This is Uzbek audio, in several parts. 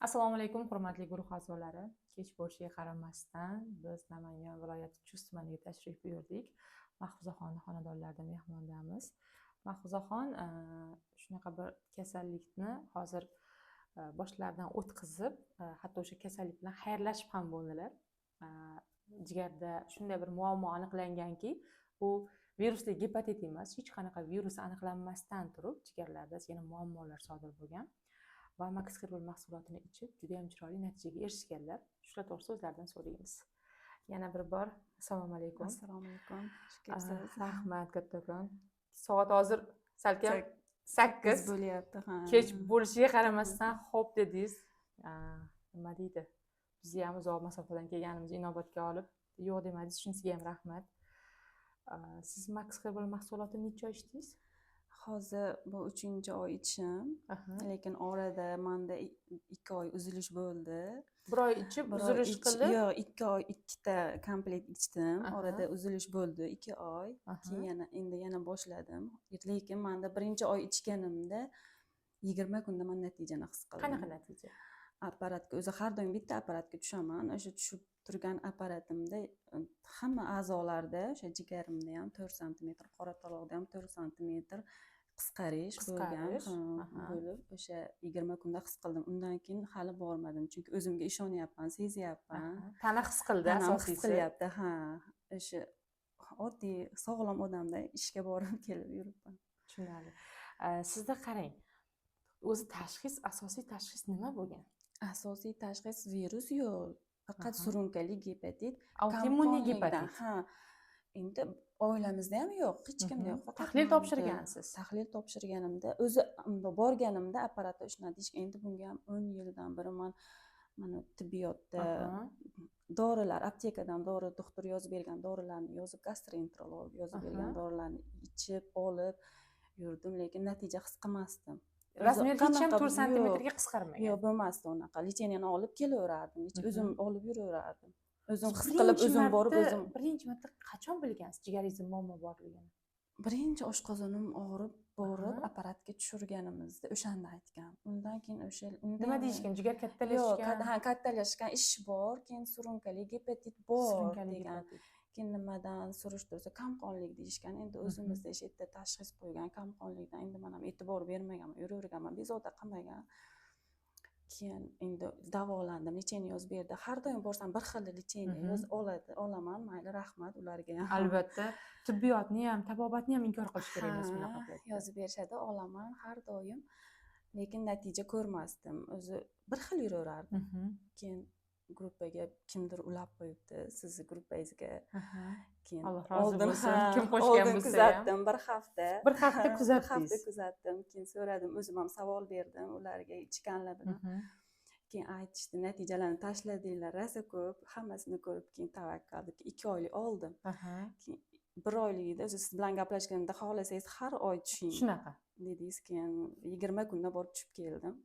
Assalomu alaykum, hurmatli guruh a'zolari. Kech bo'lishiga qaramasdan biz Namangan viloyati Chust tumaniga tashrif buyurdik. Mahfuzaxonni xonadonlarida mehmondamiz. Mahfuzaxon shunaqa bir kasallikni hozir boshlaridan o'tkazib, hatto o'sha kasallik bilan xayrlashib ham bo'ldilar. Jigarda shunday bir muammo aniqlanganki, bu virusli gepatit emas, hech qanaqa virus aniqlanmasdan turib jigarlarda yana muammolar sodir bo'lgan va Max Herbal mahsulotini ichib juda ham chiroyli natijaga erishganlar. Shular to'g'risida o'zlaridan so'raymiz. Yana bir bor assalomu alaykum. Assalomu alaykum. Xush kelibsiz. Rahmat kattakon. Soat hozir salkam 8 bo'lyapti, ha. Kech bo'lishiga qaramasdan xo'p dedingiz. Nima deydi? Bizni ham uzoq masofadan kelganimizni inobatga olib, yo'q demadingiz, shunisiga ham rahmat. Siz Max Herbal mahsulotini necha oy ichdingiz? Hozir bu 3-oy ichishim, lekin orada manda 2 oy uzilish bo'ldi. Bir oy ichib, uzilish qilib? Yo'q, 2 oy ikkita komplekt ichdim. Orada uzilish bo'ldi 2 oy. Keyin yana endi yana boshladim. Lekin manda birinchi oy ichganimda 20 kunda man natijani his qildim. Qanaqa natija? Apparatga o'zi har doim bitta apparatga tushaman. O'sha tushib turgan apparatimda hamma a'zolarda, o'sha jigarimda ham 4 santimetr, qora taloqda ham 4 santimetr qisqarish bo'lgan, bo'lib o'sha 20 kunda his qildim. Undan keyin hali bormadim, chunki o'zimga ishonyapman, sezyapman. Tana his qildi, Tanam his asosiysi. qilyapti, ha. O'sha oddiy sog'lom odamday ishga borib kelib yuribman. Tushunarli. Sizda qarang, o'zi tashxis, asosiy tashxis nima bo'lgan? Asosiy tashxis virus yo'q, faqat surunkali gepatit. Autoimmun gepatit. Ha. Endi oilamizda ham yo'q, hech kimda yo'q. Faqat Tahlil manda. topshirgansiz. Tahlil topshirganimda, o'zi borganimda apparatda shunaqa deyishgan. Endi bunga ham 10 yildan beri man mana tibbiyotda dorilar, aptekadan dori, doktor yozib bergan dorilarni yozib, gastroenterolog yozib bergan dorilarni ichib, olib yurdim, lekin natija his qilmasdim. Размер hech ham Qanaqa 4 santimetrga qisqarmagan. Yo'q, bo'lmasdi unaqa. Лечение ni olib kelaverardim, o'zim olib yuraverardim. O'zim his qilib, o'zim borib, o'zim. Birinchi marta qachon bilgansiz jigaringizda muammo borligini? Birinchi oshqozonim og'rib borib, apparatga tushirganimizda o'shanda aytgan. Undan keyin o'sha Nima deyishgan? Jigar Yo'q, kattalashgan. Ha, kattalashgan ish bor, keyin surunkali gepatit bor Surunkali degan. gepatit. Keyin nimadan surishtirsa, kamqonlik deyishgan. Endi o'zimizda shu yerda tashxis qo'ygan kamqonlikdan. Endi man ham e'tibor bermaganman, yuraverganman, bezovta qilmagan. Keyin endi davolandim, лечение yozib berdi. Har doim borsam bir xil лечение yozib oladi, olaman, mayli, rahmat ularga ham. Albatta, tibbiyotni ham, tabobatni ham inkor qilish kerak emas bunaqa paytda. Yozib berishadi, olaman har doim. Lekin natija ko'rmasdim. O'zi bir xil yuraverardim. Keyin gruppaga kimdir ulab qo'yibdi, sizni gruppangizga. Keyin Alloh rozi oldin, bo'lsin, ha, kim qo'shgan oldin bo'lsa ham. kuzatdim bir hafta. Bir hafta Ha, bir kuzatdingiz. hafta kuzatdim. Keyin so'radim, o'zim ham savol berdim ularga, ichganlar bilan. Keyin aytishdi, natijalarni tashladinglar, rosa ko'p, hammasini ko'rib, keyin tavakkal deb 2 oylik oldim. Keyin 1 oyligida o'zi siz bilan gaplashganimda xohlasangiz har oy tushing. Shunaqa. Dedingiz, keyin 20 kunda borib tushib keldim.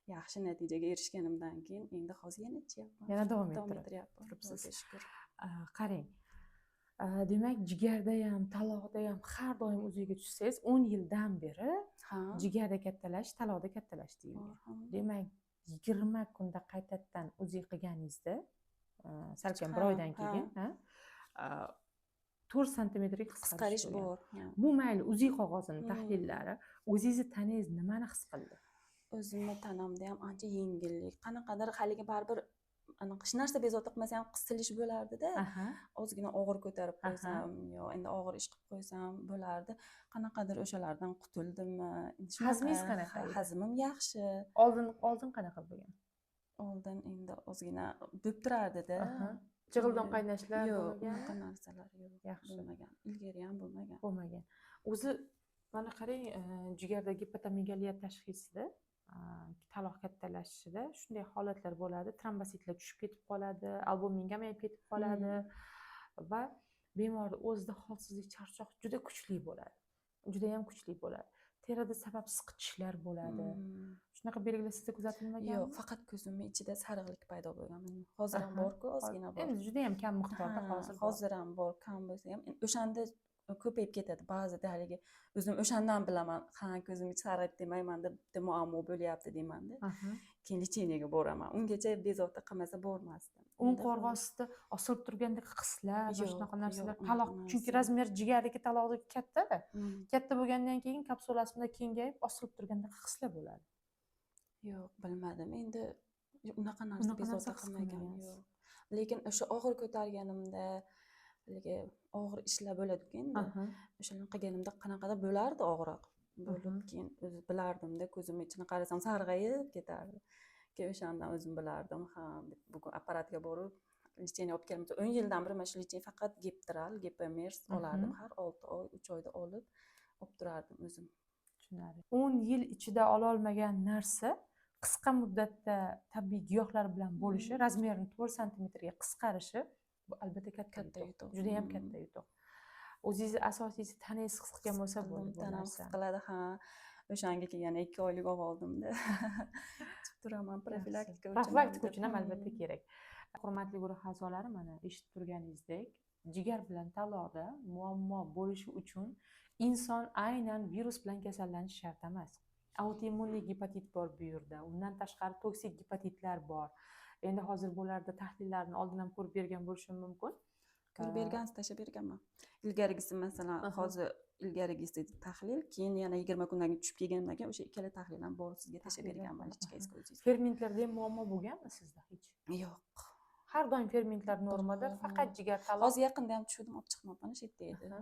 Yaxshi natijaga erishganimdan keyin endi hozir yana ichyapman. Yana davom Davom ettirib ettiryapman. turibsiz. Xudoga shukur. Qarang. Demak, jigarda ham, taloqda ham har doim UZIga tushsangiz, 10 yildan beri jigarda kattalash, taloqda kattalash deyilgan. Bor, ha. Demak, 20 kunda qaytadan UZI qilganingizda, salkam bir oydan keyin, ha, 4 santimetrga qisqarish Qisqarish bo'lgan. bor, ha. Bu mayli, UZI qog'ozini tahlillari, o'zingizni tanangiz nimani his qildi? O'zimni tanamda ham ancha yengillik, qanaqadir haligi baribir anaqa hech narsa bezovta qilmasa ham qisilish bo'lardida. Ozgina og'ir ko'tarib qo'ysam, yo endi og'ir ish qilib qo'ysam bo'lardi. Qanaqadir o'shalardan qutuldimmi? Endi shunaqa. Hazmingiz qanaqa edi? Hazmim yaxshi. Oldin qanaqa bo'lgan? Oldin endi ozgina bo'lib turardida. Jig'ildon qaynashlar Yo'q, bo'lmagan? unaqa narsalar yo'q. Yaxshi. Bo'lmagan. Ilgari ham bo'lmagan. Bo'lmagan. O'zi mana qarang, jigarda gepatomegaliya tashxisida, taloq kattalashishida shunday holatlar bo'ladi, trombositlar tushib ketib qoladi, albumin kamayib ketib qoladi va bemorni o'zida holsizlik, charchoq juda kuchli bo'ladi. Juda ham kuchli bo'ladi. Terida sababsiz qichishlar bo'ladi. Shunaqa belgilar sizda kuzatilmaganmi? Yo'q, faqat ko'zimning ichida sarig'lik paydo bo'lgan. Hozir ham bor-ku, ozgina bor. Endi juda ham kam miqdorda Ha, hozir bor. Hozir ham bor, kam bo'lsa ham. Endi o'shanda ko'payib ketadi. Ba'zida haligi o'zim o'shandan bilaman, ha, ko'zim ichi sarg'aydi demayman, bitta muammo bo'lyapti deymanda. Keyin лечение ga boraman. Ungacha bezovta qilmasa bormasdim. O'ng qorga ostida osilib turgandek hislar, mana Yo'q, shunaqa narsalar, yo'q, taloq, unaqa chunki narsa. Размер jigarniki, taloqniki katta-da. Katta bo'lgandan keyin kapsulasi bunday kengayib, osilib turgandek hislar bo'ladi. Yo'q, bilmadim. Endi unaqa narsa Unaqa narsa bezovta his qilmagan, qilmagansiz. Yo'q. Lekin o'sha og'ir ko'targanimda, haligi og'ir ishlar bo'ladi-ku endi. O'shani qilganimda qanaqadir bo'lardi og'riq. Bo'lib, keyin o'zi bilardimda, ko'zimni ichini qarasam sarg'ayib ketardi. Keyin o'shandan o'zim bilardim, ha, deb bugun apparatga borib лечение olib keldim. 10 yildan beri mana shu лечение, faqat Geptral, Gepamers olardim. Har 6 oy, 3 oyda olib turardim o'zim. Tushunarli. 10 yil ichida ololmagan narsa qisqa muddatda tabiiy giyohlar bilan bo'lishi, размер ini 4 santimetrga qisqarishi, bu albatta katta Katta yutuq. yutuq. Judayam katta yutuq. O'zingizni, asosiysi, tanangiz his qilgan bo'lsa bo'ldi bu Tanam his narsani. qiladi, ha. O'shanga keyin yana 2 oylik olib oldimda. Ichib turaman profilaktika uchun. Profilaktika uchun ham albatta kerak. Hurmatli guruh a'zolari, mana eshitib turganingizdek, jigar bilan taloqda muammo bo'lishi uchun inson aynan virus bilan kasallanishi shart emas. Autoimmunniy gepatit bor bu yerda. Undan tashqari toksik gepatitlar bor. Endi hozir bularda tahlillarni oldin ham ko'rib bergan bo'lishim mumkin. Ko'rib bergansiz, tashlab berganman. Ilgarigisi, masalan, hozir ilgarigisi tahlil, keyin yana 20 kundan keyin tushib kelgandan keyin o'sha ikkala tahlil ham bor, sizga tashlab berganman, личка ngizga o'zingiz. Fermentlarda ham muammo bo'lganmi sizda hech? Yo'q. Har doim fermentlar normada, faqat jigar, taloq. Hozir yaqinda ham tushirdim, olib chiqmabman, o'sha yerda edi.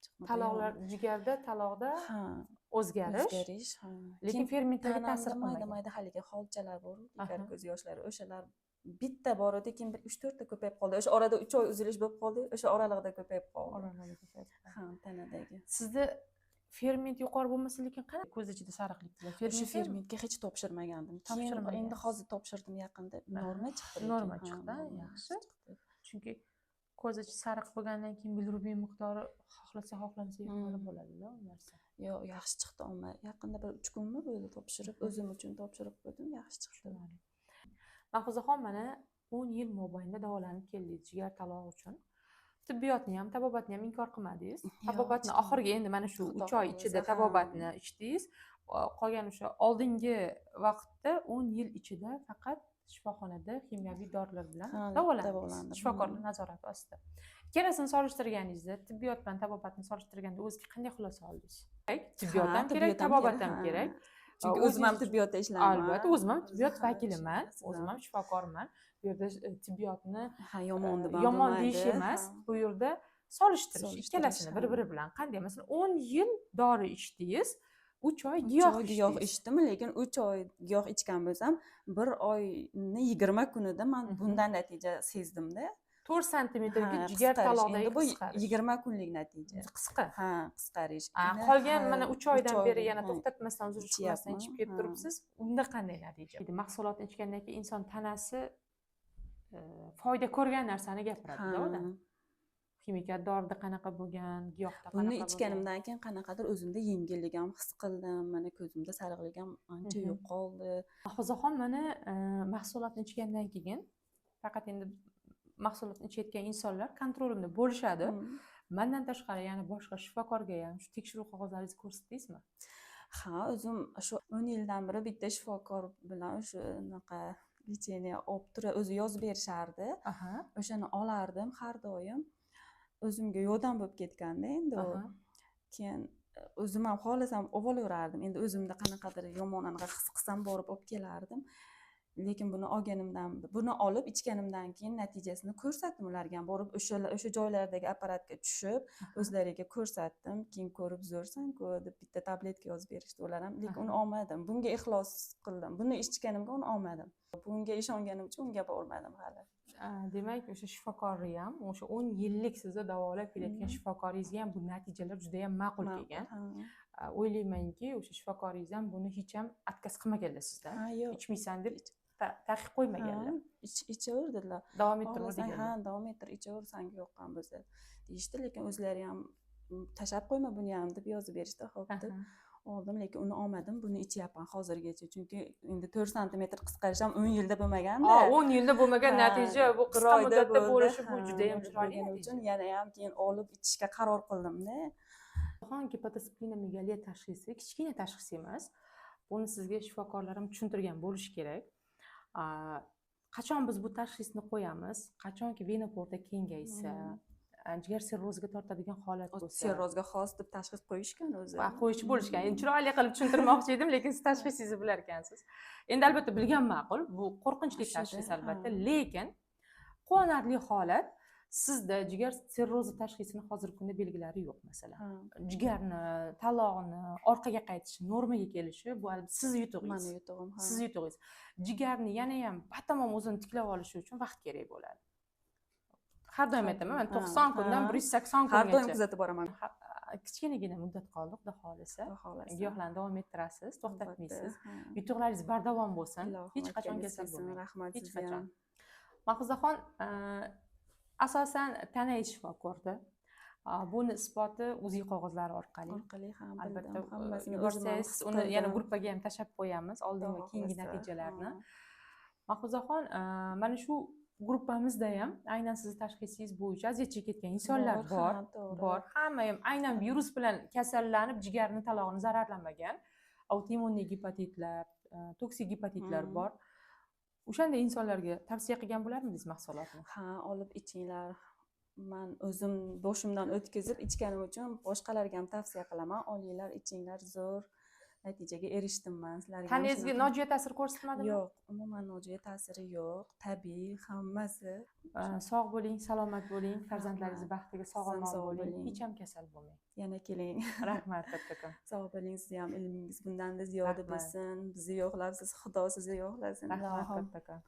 Chiqmadi. Taloqlar, jigarda, taloqda o'zgarish. O'zgarish, ha. Lekin fermentlarga ta'sir Tanamda mayda qilmagan. Mayda haligi holchalar bor, jigar ko'z yoshlari, o'shalar bitta bor edi, keyin bir 3-4 ta ko'payib qoldi. O'sha orada 3 oy uzilish bo'lib qoldi, o'sha oralig'ida ko'payib qoldi. Oralig'ida ko'payib qoldi. Ha, tanadagi. Sizda ferment yuqori bo'lmasa, lekin qanday ko'z ichida sariqlik bilan? O'sha Ferment ham fermentga hech topshirmagandim. Keyin Topshirmagansiz. endi hozir topshirdim yaqinda, norma chiqdi lekin. Norma Ha, chiqdi, norma yaxshi. chiqdi. Chunki ko'z ichi sariq bo'lgandan keyin bilirubin miqdori xohlasa xohlamasa yuqori bo'ladi-da u narsa. Yo'q, yaxshi chiqdi omma. Yaqinda bir 3 kunmi bo'ldi topshirib, o'zim uchun topshirib qo'ydim, yaxshi chiqdi. Tushunarli. Mahfuzaxon, mana 10 yil mobaynida davolanib keldingiz jigar taloq uchun. Tibbiyotni ham, tabobatni ham inkor qilmadingiz. Yo'q, Tabobatni ichdim. oxirgi endi mana shu Xudo 3 oy ichida xohlasa, ha. tabobatni ichdingiz. Qolgan o'sha oldingi vaqtda 10 yil ichida faqat shifoxonada ximiyaviy dorilar bilan Ha, davolandingiz. davolandim. Shifokorlar nazorati ostida. Ikkalasini solishtirganingizda, tibbiyot bilan tabobatni solishtirganda o'zizga qanday xulosa oldingiz? Tibbiyot ham kerak, tibbiyot ham tabobat kerak, ham ha. kerak. Chunki o'zim ham O'zingiz tibbiyotda ishlayman. Albatta, o'zim ham tibbiyot vakiliman, Siz o'zim ham. ham shifokorman. Bu yerda tibbiyotni Ha, yomon deb ham yomon bo'lmaydi, deyish emas, ha. bu yerda solishtirish, Solishtirish, ikkalasini ha. bir-biri bilan. Qanday? Masalan, 10 yil dori ichdingiz, 3 oy 3 giyoh oy giyoh ichdingiz. ichdim, lekin 3 oy giyoh ichgan bo'lsam, 1 oyni 20 kunida man bundan natija sezdimda. 4 santimetrga Ha, jigar qisqarish. taloqdagi Endi bu qisqarish. 20 kunlik natija. Qisqa. Ha, qisqarish. Endi Qolgan ha, mana 3 uch oydan beri oylik, yana ha. to'xtatmasdan, uzilish qilmasdan Ichyapman, ichib kelib ha. turibsiz. Unda qanday natija? Mahsulotni ichgandan keyin inson tanasi foyda ko'rgan narsani gapiradi-da odam. Ximikat dorida qanaqa bo'lgan, giyohda Buni qanaqa bo'lgan. ichganimdan keyin qanaqadir o'zimda yengillik ham his qildim. Mana ko'zimda sariqlik ham ancha yo'qoldi. Mahfuzaxon, mana mahsulotni ichgandan keyin, faqat endi mahsulotni ichayotgan insonlar kontrolimda bo'lishadi. Mandan tashqari yana boshqa shifokorga ham shu tekshiruv qog'ozlaringizni ko'rsatdingizmi? Ha, o'zim shu 10 yildan beri bitta shifokor bilan o'sha anaqa лечение olib turib, o'zi yozib berishardi. O'shani olardim har doim. O'zimga yordam bo'lib ketganda endi u. Keyin o'zim ham xohlasam olaverardim. Endi o'zimda qanaqadir yomon anaqa his qilsam borib olib kelardim. Lekin buni olganimdan, buni olib ichganimdan keyin natijasini ko'rsatdim ularga ham, borib o'sha joylardagi apparatga tushib, o'zlariga ko'rsatdim. Keyin ko'rib, zo'rsan-ku deb bitta tabletka yozib berishdi ular ham. Lekin uni olmadim. Bunga ixlos qildim. Buni ichganimga uni olmadim. Bunga ishonganim uchun unga bormadim hali. Demak, o'sha shifokorni ham, o'sha 10 yillik sizni davolab kelayotgan shifokoringizga ham bu natijalar juda ham ma'qul Ma'qul, kelgan. ha. O'ylaymanki, o'sha shifokoringiz ham buni hech ham отказ qilmaganlar sizdan. Ha, yo'q. Ichmaysan deb taqiq qo'ymaganlar. Ha, ichaver dedilar. Davom ettiraver Xohlasang, deganlar. ha, davom ettir, ichaver, sanga yoqqan bo'lsa deyishdi, lekin o'zlari ham tashlab qo'yma buni ham deb yozib berishdi, xo'p deb oldim, lekin uni olmadim, buni ichyapman hozirgacha, chunki endi 4 santimetr qisqarish ham 10 yilda bo'lmaganda. 10 yilda bo'lmagan Ha, natija bu bir qisqa oyda muddatda bo'ldi, bo'lishi bu ha, juda ham bo'lib chiroyli bo'lgani natija. uchun yana ham keyin olib ichishga qaror qildimda. Hepatosplenomegali tashxisi kichkina tashxis emas. Buni sizga shifokorlar ham tushuntirgan bo'lishi kerak. Qachon biz bu tashxisni qo'yamiz? Qachonki vena porta kengaysa, jigar sirroziga tortadigan holat bo'lsa. Sirrozga xos deb tashxis qo'yishgan o'zi. Qo'yishib bo'lishgan. Endi chiroyli qilib tushuntirmoqchi edim, lekin siz tashxisingizni bilar ekansiz. Endi albatta bilgan ma'qul, bu qo'rqinchli tashxis albatta, lekin quvonarli holat, sizda jigar sirrozi tashxisini hozirgi kunda belgilari yo'q, masalan. Jigarni, talog'ini orqaga qaytishi, normaga kelishi, bu sizni yutug'ingiz. Mani yutug'im, ha. Sizni yutug'ingiz. Jigarni yana ham batamom o'zini tiklab olishi uchun vaqt kerak bo'ladi. Har doim aytaman, man 90 kundan 180 Har doim kungacha. kuzatib boraman. Kichkinagina muddat qoldi, xudo xohlasa. Xudo xohlasa. Giyohlarni davom ettirasiz, to'xtatmaysiz. Albatta. Yutuqlaringiz bardavom bo'lsin. Ilohim, Hech qachon aytganingiz kasal kelsin. bo'lmang. Rahmat Hech sizga qachon. ham. Mahfuzaxon asosan tana shifo ko'rdi. Buni isboti UZI qog'ozlari orqali. Orqali ham Albatta, bildim, hammasini o'zim ham yuborsangiz, his uni yana qildim. gruppaga ham tashlab qo'yamiz, oldin va Xudo keyingi xohlasa, natijalarni. Mahfuzaxon, mana shu gruppamizda ham aynan sizni tashxisingiz bo'yicha aziyat chekayotgan insonlar bor. Ha, to'g'ri. Bor. Hamma ham aynan virus bilan kasallanib, jigarni talog'ini zararlamagan. Autoimmunniy gepatitlar, toksik gepatitlar bor. O'shanday insonlarga tavsiya qilgan bo'larmidingiz mahsulotni? Ha, olib ichinglar. Man o'zim boshimdan o'tkazib ichganim uchun boshqalarga ham tavsiya qilaman. Olinglar, ichinglar, zo'r natijaga erishdim man. Sizlarga ham Tanangizga shunaqa- nojo'ya ta'sir ko'rsatmadimi? Yo'q, umuman nojo'ya ta'siri yo'q. Tabiiy hammasi. Sog' bo'ling, salomat bo'ling, farzandlaringiz baxtiga Siz ham sog'-omon sog' bo'ling, bo'ling. hech ham kasal bo'lmang. Yana keling. Rahmat kattakon. Sog' bo'ling, sizni ham ilmingiz bundan-da ziyoda Rahmat. bo'lsin. Bizni yo'qlabsiz, Xudo sizni yo'qlasin. Rahmat Ilohim. kattakon.